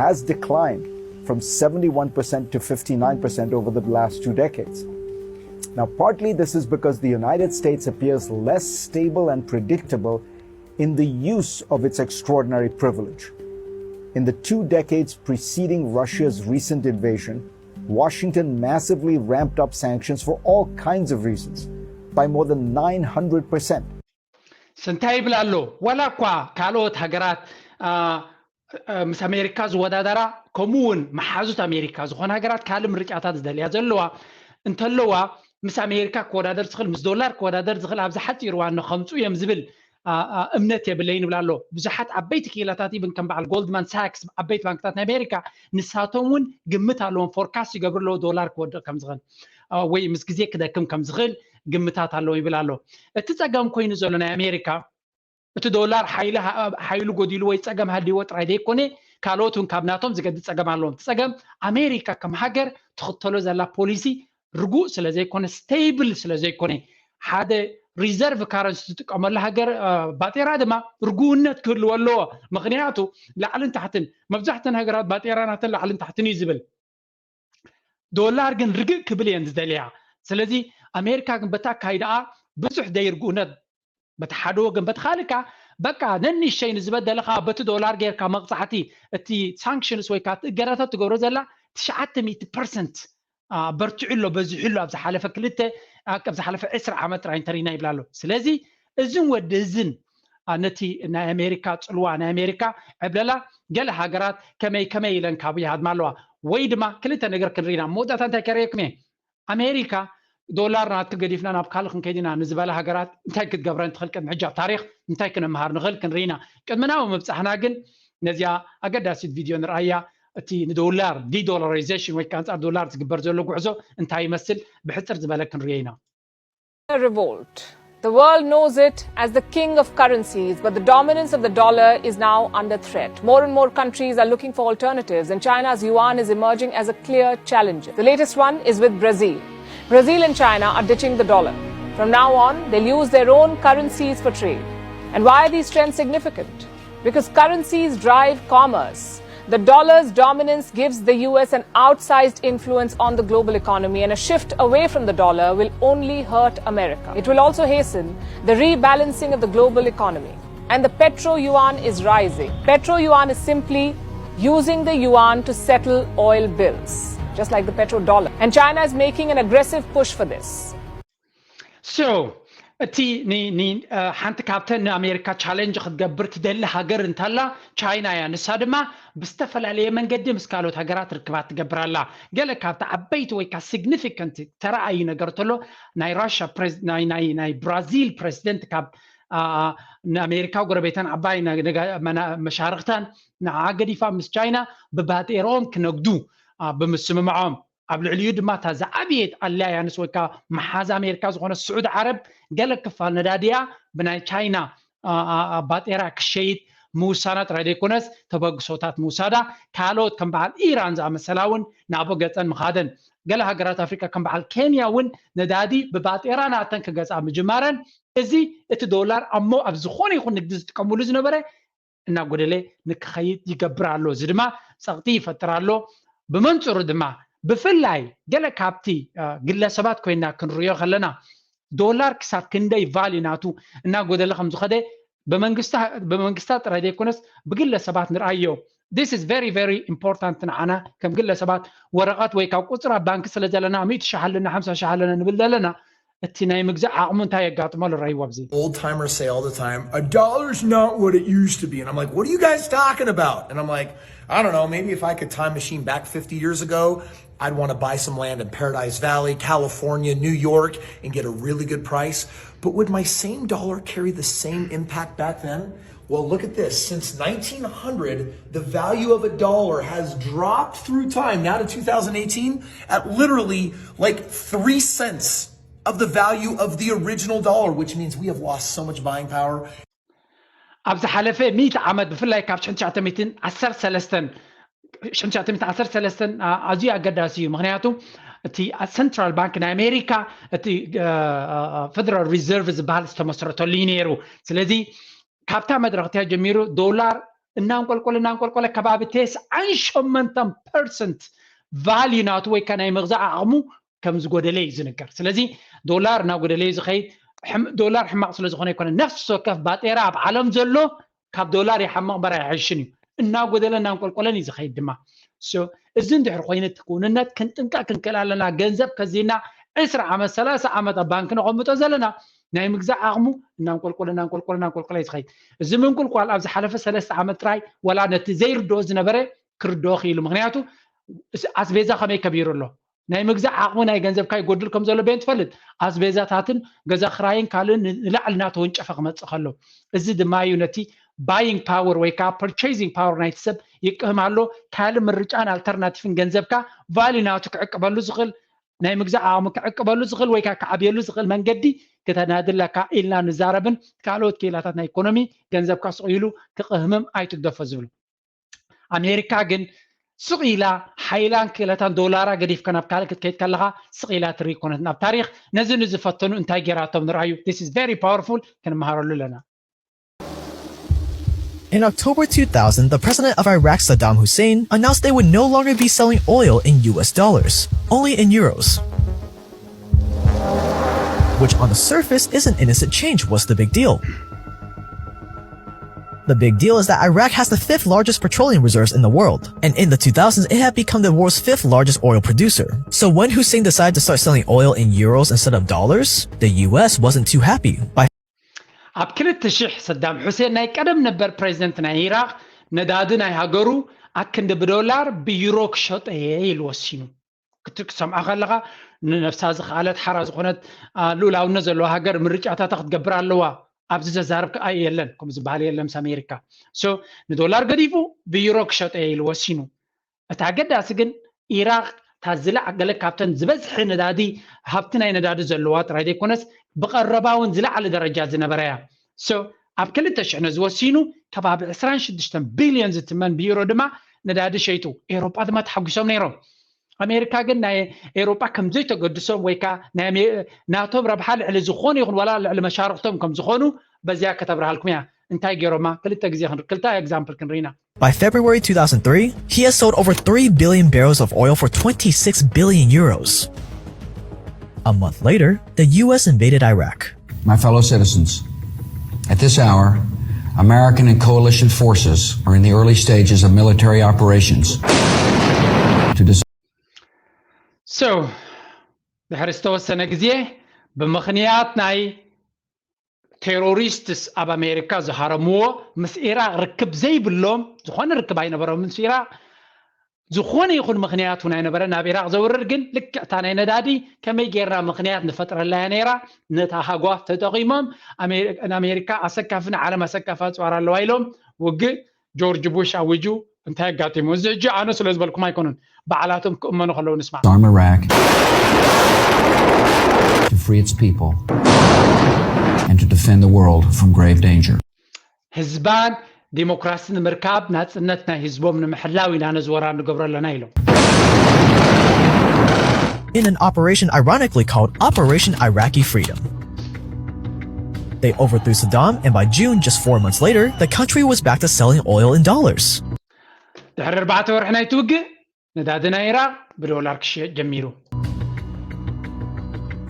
has declined from seventy-one percent to fifty-nine percent over the last two decades. Now, partly this is because the United States appears less stable and predictable in the use of its extraordinary privilege. In the two decades preceding Russia's recent invasion, Washington massively ramped up sanctions for all kinds of reasons by more than nine hundred percent. ስንታይ ይብል ኣሎ? ዋላ እኳ ካልኦት ሃገራት ምስ ኣሜሪካ ዝወዳደራ፣ ከምኡ እውን መሓዙት ኣሜሪካ ዝኾነ ሃገራት ካልእ ምርጫታት ዝደልያ ዘለዋ እንተለዋ፣ ምስ ኣሜሪካ ክወዳደር ዝኽእል፣ ምስ ዶላር ክወዳደር ዝኽእል ኣብዚ ሓፂር እዋን ንኸምፁ እዮም ዝብል እምነት የብለይን ይብል ኣሎ። ብዙሓት ዓበይቲ ክኢላታት፣ ኢብን ከም በዓል ጎልድማን ሳክስ፣ ዓበይቲ ባንክታት ናይ ኣሜሪካ፣ ንሳቶም እውን ግምት ኣለዎም፣ ፎርካስት ይገብሩ ኣለዉ ዶላር ክወድቕ ከም ዝኽእል ወይ ምስ ግዜ ክደክም ከም ዝኽእል ግምታት ኣለዎም ይብል ኣሎ። እቲ ፀገም ኮይኑ ዘሎ ናይ ኣሜሪካ፣ እቲ ዶላር ሓይሉ ጎዲሉ ወይ ፀገም ሃልይዎ ጥራይ ዘይኮነ፣ ካልኦት እውን ካብ ናቶም ዝገድድ ፀገም ኣለዎም። እቲ ፀገም ኣሜሪካ ከም ሃገር ትኽተሎ ዘላ ፖሊሲ ርጉእ ስለ ዘይኮነ፣ ስቴብል ስለ ዘይኮነ፣ ሓደ ሪዘርቭ ካረንሲ ትጥቀመሉ ሃገር ባጤራ ድማ ርጉእነት ክህልዎ ኣለዎ። ምክንያቱ ላዕልን ታሕትን፣ መብዛሕተን ሃገራት ባጤራ ናተን ላዕልን ታሕትን እዩ ዝብል። ዶላር ግን ርግእ ክብል እየን ዝደልያ። ስለዚ ኣሜሪካ ግን በቲ ኣካይዳኣ ብዙሕ ደይርጉእነት በቲ ሓደ ወገን፣ በቲ ካልእ ከኣ በቃ ነንሸይ ንዝበደለኻ በቲ ዶላር ጌርካ መቕጻዕቲ፣ እቲ ሳንክሽንስ ወይ ከዓ እቲ እገዳታት ትገብሮ ዘላ ትሽዓተ ሚእቲ ፐርሰንት በርቲዑ ኣሎ፣ በዚሑ ኣሎ። ኣብ ዝሓለፈ ክልተ ኣብ ዝሓለፈ ዕስራ ዓመት ጥራይ እንተሪና ይብላ ኣሎ። ስለዚ እዝን ወዲ እዝን ነቲ ናይ ኣሜሪካ ጽልዋ፣ ናይ ኣሜሪካ ዕብለላ ገለ ሃገራት ከመይ ከመይ ኢለን ካብ ይሃድማ ኣለዋ። ወይ ድማ ክልተ ነገር ክንርኢና፣ መወዳእታ እንታይ ከርእየኩም እየ? ኣሜሪካ ዶላር ናትኪ ገዲፍና ናብ ካልእ ክንከይድ ኢና ንዝበላ ሃገራት እንታይ ክትገብረን ትኽእል? ቅድሚ ሕጂ ኣብ ታሪኽ እንታይ ክነምሃር ንኽእል ክንርኢ ኢና። ቅድሚ ናብኡ ምብጻሕና ግን ነዚኣ ኣገዳሲት ቪድዮ ንርኣያ። እቲ ንዶላር ዲዶላራይዜሽን ወይ ከዓ ኣንጻር ዶላር ዝግበር ዘሎ ጉዕዞ እንታይ ይመስል ብሕጽር ዝበለ ክንርእዮ ኢና። Revolt. The world knows it as the king of currencies, but the dominance of the dollar is now under threat. More and more countries are looking for alternatives, and China's yuan is emerging as a clear challenger. The latest one is with Brazil. Brazil and China are ditching the dollar. From now on, they'll use their own currencies for trade. And why are these trends significant? Because currencies drive commerce. The dollar's dominance gives the U S an outsized influence on the global economy, and a shift away from the dollar will only hurt America. It will also hasten the rebalancing of the global economy. And the petro yuan is rising. Petro yuan is simply using the yuan to settle oil bills, just like the petro dollar. And China is making an aggressive push for this. So እቲ ሓንቲ ካብተን ንኣሜሪካ ቻለንጅ ክትገብር ትደሊ ሃገር እንተላ ቻይና እያ። ንሳ ድማ ብዝተፈላለየ መንገዲ ምስ ካልኦት ሃገራት ርክባት ትገብር ኣላ። ገለ ካብቲ ዓበይቲ ወይ ካ ሲግኒፊካንት ተረኣዩ ነገር ተሎ ናይ ራሻ ናይ ብራዚል ፕሬዚደንት ካብ ንኣሜሪካ ጎረቤተን ዓባይ መሻርክተን ንዓ ገዲፋ ምስ ቻይና ብባጤሮም ክነግዱ ብምስምምዖም ኣብ ልዕሊኡ ድማ እታ ዝዓብየት ኣላያንስ ወይ ከዓ መሓዝ ኣሜሪካ ዝኾነ ስዑድ ዓረብ ገለ ክፋል ነዳዲያ ብናይ ቻይና ባጤራ ክሸይጥ ምውሳና ጥራይ ዘይኮነስ ተበግሶታት ምውሳዳ ካልኦት ከም በዓል ኢራን ዝኣመሰላ እውን ናብኡ ገፀን ምኻደን ገለ ሃገራት ኣፍሪካ ከም በዓል ኬንያ እውን ነዳዲ ብባጤራ ናተን ክገፃ ምጅማረን እዚ እቲ ዶላር ኣሞ ኣብ ዝኾነ ይኹን ንግዲ ዝጥቀምሉ ዝነበረ እናጎደለ ንክኸይድ ይገብር ኣሎ። እዚ ድማ ፀቕጢ ይፈጥር ኣሎ። ብመንፅሩ ድማ ብፍላይ ገለ ካብቲ ግለሰባት ኮይና ክንሪኦ ከለና ዶላር ክሳብ ክንደይ ቫልዩ ናቱ እናጎደለ ከም ዝኸደ ብመንግስታት ጥራይ ዘይኮነስ ብግለሰባት ንርኣዮ። This is very very important ንዓና ከም ግለሰባት ወረቐት ወይ ካብ ቁፅራ ባንክ ስለ ዘለና ሚእቲ ሻሕ ኣለና ሓምሳ ሻሕ ኣለና ንብል ዘለና እቲ ናይ ምግዛእ ዓቕሙ እንታይ የጋጥሞ ልረይዎ ኣብዚ Old timers say all the time, a dollar's not what it used to be. And I'm like, what are you guys talking about? And I'm like, I don't know, maybe if I could time machine back fifty years ago, I'd want to buy some land in Paradise Valley, California, New York, and get a really good price. But would my same dollar carry the same impact back then? Well, look at this. Since nineteen hundred, the value of a dollar has dropped through time, now to two thousand eighteen, at literally like three cents of the value of the original dollar, which means we have lost so much buying power. ኣብ ዝሓለፈ ሚእቲ ዓመት ብፍላይ ካብ ሽሕን ትሽዓተ ሚእትን ዓሰርተ ሰለስተን ሽሕን ትሽዓተ ሚእትን ዓሰርተ ሰለስተን ኣዝዩ ኣገዳሲ እዩ። ምክንያቱ እቲ ሰንትራል ባንክ ናይ ኣሜሪካ እቲ ፌደራል ሪዘርቭ ዝበሃል ዝተመስረተሉ እዩ ነይሩ። ስለዚ ካብታ መድረክ እቲያ ጀሚሩ ዶላር እናንቆልቆለ እናንቆልቆለ ከባቢ ተስዓን ሸሞንተን ፐርሰንት ቫልዩ ናቱ ወይ ከ ናይ መግዛእ ዓቕሙ ከም ዝጎደለ እዩ ዝንገር። ስለዚ ዶላር እናጎደለ እዩ ዝኸይድ። ዶላር ሕማቕ ስለ ዝኾነ ኣይኮነ፣ ነፍሲ ወከፍ ባጤራ ኣብ ዓለም ዘሎ ካብ ዶላር ይሓምቕ እምበር ኣይሕሽን እዩ። እናጎደለ እናንቆልቆለን እዩ ዝኸይድ ድማ። እዚ እንድሕር ኮይኑ እቲ ክውንነት ክንጥንቀቅ ክንክእል ኣለና። ገንዘብ ከዚና ዕስራ ዓመት ሰላሳ ዓመት ኣብ ባንክ ነቐምጦ ዘለና ናይ ምግዛእ ዓቕሙ እናንቆልቆለ እናንቆልቆለ እናንቆልቆለ እዩ ዝኸይድ። እዚ ምንቁልቋል ኣብ ዝሓለፈ ሰለስተ ዓመት ጥራይ ዋላ ነቲ ዘይርድኦ ዝነበረ ክርድኦ ክኢሉ። ምክንያቱ ኣስቤዛ ከመይ ከቢሩ ኣሎ፣ ናይ ምግዛእ ዓቕሙ ናይ ገንዘብካ ይጎድል ከም ዘሎ በየን ትፈልጥ። ኣስቤዛታትን ገዛ ክራይን ካልእን ንላዕሊ እናተወንጨፈ ክመፅእ ከሎ፣ እዚ ድማ እዩ ነቲ buying power ወይ ከዓ purchasing power ናይቲ ሰብ ይቅህም ኣሎ። ካልእ ምርጫን ኣልተርናቲቭን ገንዘብካ ቫልዩ ናቱ ክዕቅበሉ ዝኽእል፣ ናይ ምግዛእ ዓቕሙ ክዕቅበሉ ዝኽእል ወይ ከዓ ክዓብየሉ ዝኽእል መንገዲ ክተናድለካ ኢልና ንዛረብን ካልኦት ክኢላታት ናይ ኢኮኖሚ ገንዘብካ ስቕ ኢሉ ክቕህምም ኣይትግደፎ ዝብሉ። ኣሜሪካ ግን ስቕ ኢላ ሓይላን ክእለታን ዶላራ ገዲፍካ ናብ ካልእ ክትከይድ ከለኻ ስቕ ኢላ ትርኢ ኮነት። ናብ ታሪኽ ነዚ ንዝፈተኑ እንታይ ገይራቶም ንርኣዩ። This is very powerful፣ ክንመሃረሉ ኣለና። In October two thousand, the president of Iraq, Saddam Hussein, announced they would no longer be selling oil in U S dollars, only in euros. Which on the surface is an innocent change. What's the big deal? The big deal is that Iraq has the fifth largest petroleum reserves in the world, and in the two thousands, it had become the world's fifth largest oil producer. So when Hussein decided to start selling oil in euros instead of dollars, the U S wasn't too happy. By ኣብ ክልተ ሽሕ ሰዳም ሑሴን ናይ ቀደም ነበር ፕሬዚደንት ናይ ኢራቅ ነዳዲ ናይ ሃገሩ ኣክንዲ ብዶላር ብዩሮ ክሸጦ እየ ኢሉ ወሲኑ። ክትሰምዖ ከለኻ ንነብሳ ዝኸኣለት ሓራ ዝኾነት ልኡላውነት ዘለዋ ሃገር ምርጫታታ ክትገብር ኣለዋ። ኣብዚ ዘዛርብ ከኣ የለን፣ ከምኡ ዝበሃል የለን ምስ ኣሜሪካ። ሶ ንዶላር ገዲፉ ብዩሮ ክሸጦ እየ ኢሉ ወሲኑ። እቲ ኣገዳሲ ግን ኢራቅ እታ ዝለዓለ ካብተን ዝበዝሐ ነዳዲ ሃብቲ ናይ ነዳዲ ዘለዋ ጥራይ ዘይኮነስ ብቐረባ እውን ዝለዓለ ደረጃ ዝነበራ እያ። ሶ ኣብ ክልተ ሽሕ ነዚ ወሲኑ ከባቢ ዕስራን ሽዱሽተን ቢልዮን ዝትመን ብዩሮ ድማ ነዳዲ ሸይጡ። ኤውሮጳ ድማ ተሓጒሶም ነይሮም። ኣሜሪካ ግን ናይ ኤውሮጳ ከም ዘይተገድሶም ወይ ከዓ ናይ ኣሜ- ናቶም ረብሓ ልዕሊ ዝኾነ ይኹን ዋላ ልዕሊ መሻርክቶም ከም ዝኾኑ በዚያ ከተብርሃልኩም እያ። እንታይ ገይሮማ? ክልተ ግዜ ክንር- ክልተ ኤግዛምፕል ክንርኢና። By February two thousand three, he has sold over three billion barrels of oil for twenty-six billion euros. A month later, the U S invaded Iraq. My fellow citizens, at this hour, American and coalition forces are in the early stages of military operations to dis- So ድሕሪ ዝተወሰነ ግዜ ብምኽንያት ናይ ቴሮሪስትስ ኣብ ኣሜሪካ ዝሃረምዎ ምስ ኢራቅ ርክብ ዘይብሎም፣ ዝኾነ ርክብ ኣይነበሮም ምስ ኢራቅ፣ ዝኾነ ይኹን ምኽንያት እውን ኣይነበረ ናብ ኢራቅ ዘውርድ። ግን ልክዕታ ናይ ነዳዲ ከመይ ጌርና ምኽንያት ንፈጥረላ እያ ነይራ። ነታ ሃጓፍ ተጠቒሞም ኣሜሪ- ንኣሜሪካ ኣሰካፊ ንዓለም ኣሰካፊ ኣፅዋር ኣለዋ ኢሎም ውግእ ጆርጅ ቡሽ ኣዊጁ። እንታይ ኣጋጢሙ? እዚ ሕጂ ኣነ ስለ ዝበልኩም ኣይኮኑን፣ በዓላቶም ክእመኑ ከለዉ ንስማ። Disarm Iraq to free its people and to defend the world from grave danger. ህዝባን ዲሞክራሲ ንምርካብ ናፅነት ናይ ህዝቦም ንምሕላው ኢና ነዚ ወራር ንገብሮ ኣለና ኢሎም። In an operation ironically called Operation Iraqi Freedom. They overthrew Saddam, and by June, just four months later, the country was back to selling oil in dollars. ድሕሪ ኣርባዕተ ወርሒ ናይቲ ውግእ ነዳዲ ናይ ኢራቅ ብዶላር ክሽየጥ ጀሚሩ።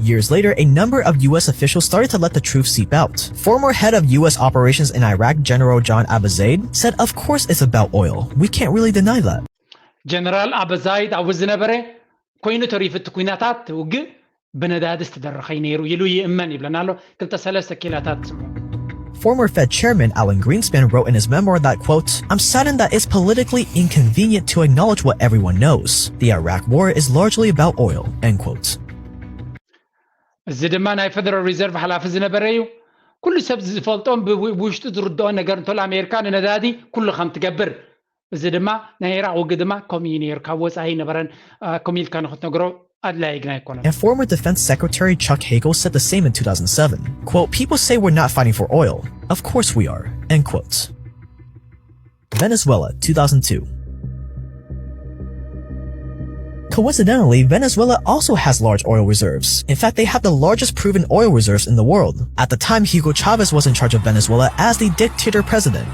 Years later, a number of U S officials started to let the truth seep out. Former head of U S operations in Iraq, General John Abu Zaid, said, "Of course it's about oil. We can't really deny that." ጀነራል ኣበዛይድ ኣብኡ ዝነበረ ኮይኑ ተሪፉ እቲ ኩናታት ውግእ ብነዳዲ ዝተደረኸ እዩ ነይሩ ኢሉ ይእመን ይብለና ኣሎ። ክልተ ሰለስተ ኪላታት ስምዑ። Former Fed Chairman Alan Greenspan wrote in his memoir that, quote, "I'm saddened that it's politically inconvenient to acknowledge what everyone knows. The Iraq War is largely about oil," end quote. እዚ ድማ ናይ ፌደራል ሪዘርቭ ሓላፊ ዝነበረ እዩ። ኩሉ ሰብ ዝፈልጦም ብው- ብውሽጡ ዝርድኦ ነገር እንተሎ ኣሜሪካ ንነዳዲ ኩሉ ከም ትገብር፣ እዚ ድማ ናይ ኢራቅ ውግእ ድማ ከምኡ እዩ ነይሩ። ካብ ወፃኢ ነበረን። ከምኡ ኢልካ ንክትነግሮ ኣድላይ ግን ኣይኮነን። And former Defense Secretary Chuck Hagel said the same in two thousand seven. Quote, "People say we're not fighting for oil. Of course we are," end quote. Venezuela, two thousand two. Coincidentally, Venezuela also has large oil reserves. In fact, they have the largest proven oil reserves in the world. At the time, Hugo Chavez was in charge of Venezuela as the dictator president.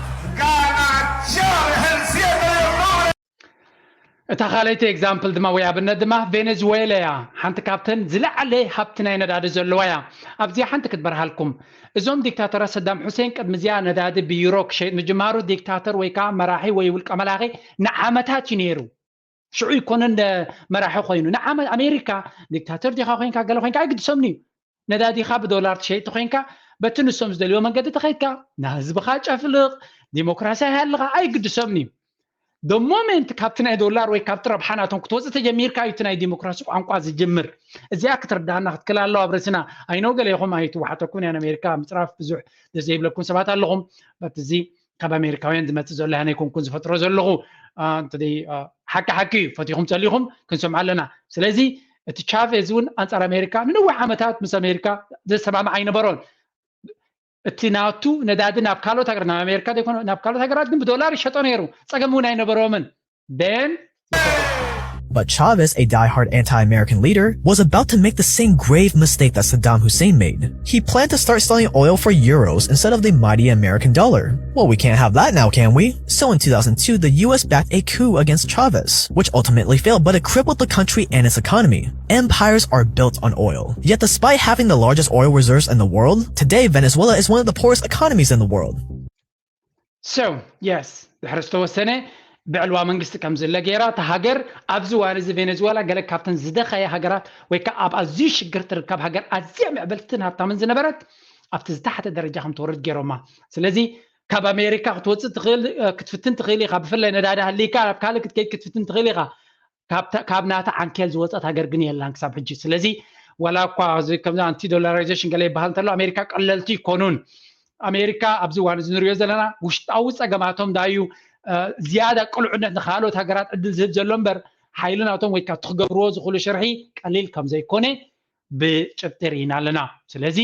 እታ ካልኣይቲ ኤግዛምፕል ድማ ወይ ኣብነት ድማ ቬኔዙዌላ እያ። ሓንቲ ካብተን ዝለዓለ ሃብቲ ናይ ነዳዲ ዘለዋ እያ። ኣብዚኣ ሓንቲ ክትበርሃልኩም፣ እዞም ዲክታተራት ሰዳም ሑሴን ቅድሚ እዚኣ ነዳዲ ብዩሮ ክሸይጥ ምጅማሩ ዲክታተር ወይ ከዓ መራሒ ወይ ውልቀ መላኺ ንዓመታት እዩ ነይሩ። ሽዑ ይኮነን መራሒ ኮይኑ ንዓመት። ኣሜሪካ ዲክታተር ዲኻ ኮይንካ ገለ ኮይንካ ኣይግድሶምን እዩ። ነዳዲኻ ብዶላር ትሸይጥ ኮይንካ በቲ ንሶም ዝደልዮ መንገዲ ተኸይድካ ንህዝብኻ ጨፍልቕ፣ ዲሞክራሲ ኣይሃልኻ ኣይግድሶምን እዩ። ዶሞሜንት ካብቲ ናይ ዶላር ወይ ካብቲ ረብሓ ናቶም ክትወፅእ ተጀሚርካ እዩ እቲ ናይ ዲሞክራሲ ቋንቋ ዝጅምር። እዚኣ ክትርዳና ክትክል ኣለዋ ኣብ ርእስና። ኣይነው ገለ ይኹም ኣይትወሓተኩም እያ ኣሜሪካ ምፅራፍ ብዙሕ ደስ ዘይብለኩም ሰባት ኣለኹም። በት እዚ ካብ ኣሜሪካውያን ዝመፅእ ዘሎ ኣነ ኣይኮንኩን ዝፈጥሮ ዘለኹ። ሓቂ ሓቂ እዩ። ፈቲኹም ፀሊኹም ክንሰምዓ ኣለና። ስለዚ እቲ ቻቬዝ እውን ኣንፃር ኣሜሪካ ንነዊሕ ዓመታት ምስ ኣሜሪካ ዘሰማምዕ ኣይነበሮን። እቲ ናቱ ነዳዲ ናብ ካልኦት ሃገራት ናብ ኣሜሪካ ዘይኮነ ናብ ካልኦት ሃገራት ግን ብዶላር ይሸጦ ነይሩ። ፀገም እውን ኣይነበሮምን። ን But Chavez, a die-hard anti-American leader, was about to make the same grave mistake that Saddam Hussein made. He planned to start selling oil for euros instead of the mighty American dollar. Well, we can't have that now, can we? So in two thousand two, the U S backed a coup against Chavez, which ultimately failed, but it crippled the country and its economy. Empires are built on oil. Yet despite having the largest oil reserves in the world, today Venezuela is one of the poorest economies in the world. So, yes, ድሕሪ ዝተወሰነ ብዕልዋ መንግስቲ ከም ዝለ ገይራ እታ ሃገር ኣብዚ እዋን እዚ ቬኔዙዌላ ገለ ካብተን ዝደኸየ ሃገራት ወይ ከዓ ኣብ ኣዝዩ ሽግር ትርከብ ሃገር ኣዝያ ምዕበልትን ሃብታምን ዝነበረት ኣብቲ ዝተሓተ ደረጃ ከም ትወርድ ገይሮማ። ስለዚ ካብ ኣሜሪካ ክትወፅእ ትኽእል ክትፍትን ትኽእል ኢኻ። ብፍላይ ነዳዲ ሃሊካ ናብ ካልእ ክትከይድ ክትፍትን ትኽእል ኢኻ። ካብ ናታ ዓንኬል ዝወፀት ሃገር ግን የላን ክሳብ ሕጂ። ስለዚ ዋላ እኳ ከምዚ ኣንቲ ዶላራይዜሽን ገለ ይበሃል እንተሎ ኣሜሪካ ቀለልቲ ይኮኑን። ኣሜሪካ ኣብዚ እዋን እዚ ንሪኦ ዘለና ውሽጣዊ ፀገማቶም ዳዩ ዝያዳ ቅልዑነት ንካልኦት ሃገራት ዕድል ዝህብ ዘሎ እምበር ሓይሊ ናቶም ወይ ካብ ትክገብርዎ ዝኽእሉ ሽርሒ ቀሊል ከም ዘይኮነ ብጭብጢ ርኢና ኣለና። ስለዚ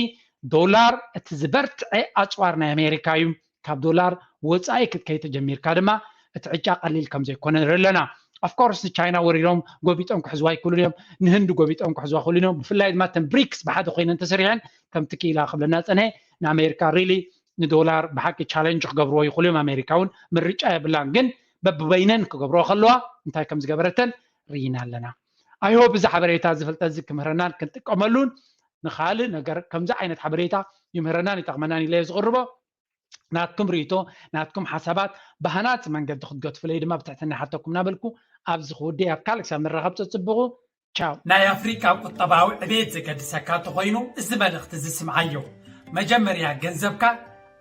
ዶላር እቲ ዝበርትዐ ኣፅዋር ናይ ኣሜሪካ እዩ። ካብ ዶላር ወፃኢ ክትከይ ተጀሚርካ ድማ እቲ ዕጫ ቀሊል ከም ዘይኮነ ንርኢ ኣለና። ኣፍኮርስ ንቻይና ወሪሮም ጎቢጦም ክሕዝዋ ይክእሉ እዮም። ንህንዲ ጎቢጦም ክሕዝዋ ክእሉ እዮም። ብፍላይ ድማ ተን ብሪክስ ብሓደ ኮይነን ተሰሪሐን ከምቲ ክኢላ ክብለና ፀንሐ ንኣሜሪካ ሪሊ ንዶላር ብሓቂ ቻለንጅ ክገብርዎ ይኽእሉ እዮም። ኣሜሪካ እውን ምርጫ የብላን። ግን በብበይነን ክገብርዎ ከለዋ እንታይ ከም ዝገበረተን ርኢና ኣለና። ኣይሆፕ እዚ ሓበሬታ እዚ ፍልጠት እዚ ክምህረናን ክንጥቀመሉን ንካልእ ነገር ከምዚ ዓይነት ሓበሬታ ይምህረናን ይጠቕመናን ኢለ ዝቕርቦ። ናትኩም ርእይቶ ናትኩም ሓሳባት ብሃናፂ መንገዲ ክትገትፉለይ ድማ ብትሕትና ይሓተኩም እናበልኩ ኣብዚ ክውደይ ኣብ ካልእ ክሳብ ንራኸብ ፀፅብቑ። ቻው። ናይ ኣፍሪቃ ቁጠባዊ ዕቤት ዘገድሰካ እንተኾይኑ እዚ መልእኽቲ እዚ ስምዓዮ። መጀመርያ ገንዘብካ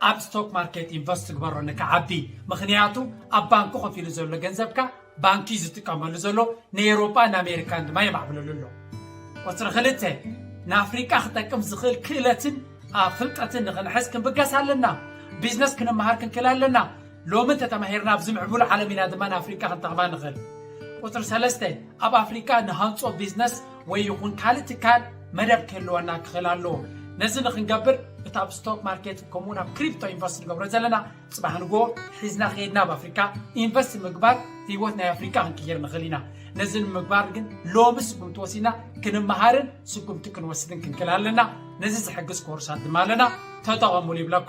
ኣብ ስቶክ ማርኬት ኢንቨስት ግበሮ ንክዓቢ። ምኽንያቱ ኣብ ባንኪ ኮፍ ኢሉ ዘሎ ገንዘብካ ባንኪ እዩ ዝጥቀመሉ ዘሎ፣ ንኤውሮጳን ኣሜሪካን ድማ የማዕብለሉ ኣሎ። ቁፅሪ ክልተ ንኣፍሪቃ ክጠቅም ዝኽእል ክእለትን ፍልጠትን ንኽንሕዝ ክንብገስ ኣለና። ቢዝነስ ክንመሃር ክንክእል ኣለና። ሎሚ እንተተማሂርና ኣብዚ ምዕቡል ዓለም ኢና ድማ ንኣፍሪቃ ክንጠቕማ ንኽእል። ቁፅሪ ሰለስተ ኣብ ኣፍሪቃ ንሃንፆ ቢዝነስ ወይ ይኹን ካልእ ትካል መደብ ክህልወና ክኽእል ኣለዎ። ነዚ ንኽንገብር እቲ ኣብ ስቶክ ማርኬት ከምኡውን ኣብ ክሪፕቶ ኢንቨስት ንገብሮ ዘለና ፅባሕ ንግሆ ሒዝና ከይድና ኣብ ኣፍሪካ ኢንቨስት ምግባር ህይወት ናይ ኣፍሪካ ክንቅይር ንኽእል ኢና። ነዚ ንምግባር ግን ሎሚ ስጉምቲ ወሲድና ክንመሃርን ስጉምቲ ክንወስድን ክንክእል ኣለና። ነዚ ዝሕግዝ ኮርሳት ድማ ኣለና፣ ተጠቐሙሉ ይብለኩም።